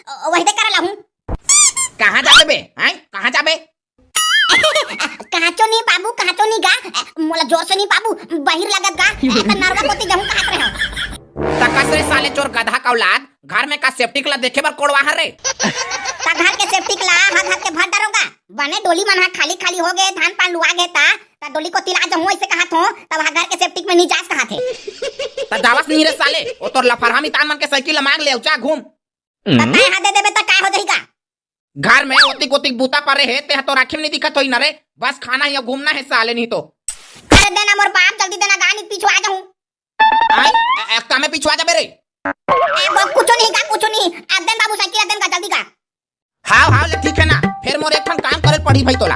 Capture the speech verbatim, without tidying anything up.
वही दे करा लाहूं। कहाँ जाबे बे? हैं? कहाँ जाबे? कहाचो नहीं बाबू, कहाचो नहीं गा। मोला जोर से नहीं बाबू, बहिर लगत गा। ए, त नरवा कोती जाहूं कहत रहे हंव। त कस रे साले चोर गधा का औलाद, घर में का सेप्टिक ला देखे बर कोड़वा हर रे? त घर के सेप्टिक ला हा घर के भर डरोगा। बने डोली मन हा खाली खाली हो गए, धान पान लुआ गए ता, त डोली कोती ला जाहूं ऐसे कहत हो, तब हा घर के सेप्टिक में नहीं जास कहत हे। त जावस नहीं रे साले, ओ तोर लफरहा मितान मन के साइकिल ला मांग ले, अउ जा घूम। त तैं हा दे देबे त काय हो जाही का? घर में ओतिक ओतिक बूता परे हे, तेहा तो राखी में नहीं दिखत होई ना रे। बस खाना ही अउ घूमना हे साले, नहीं तो। अरे देना मोर बाप, जल्दी देना गा, नहीं पिछुआ जाहूं। आई, ए, ए, कामे पिछुआ जाबे रे। ए, वो कुछो नहीं गा, कुछो नहीं। आ देन बाबू साइकिल, आ देन गा, जल्दी गा। हाव, हाव, ले ठीक हे ना। फेर मोर एक ठन काम करे पड़ी भाई तोला।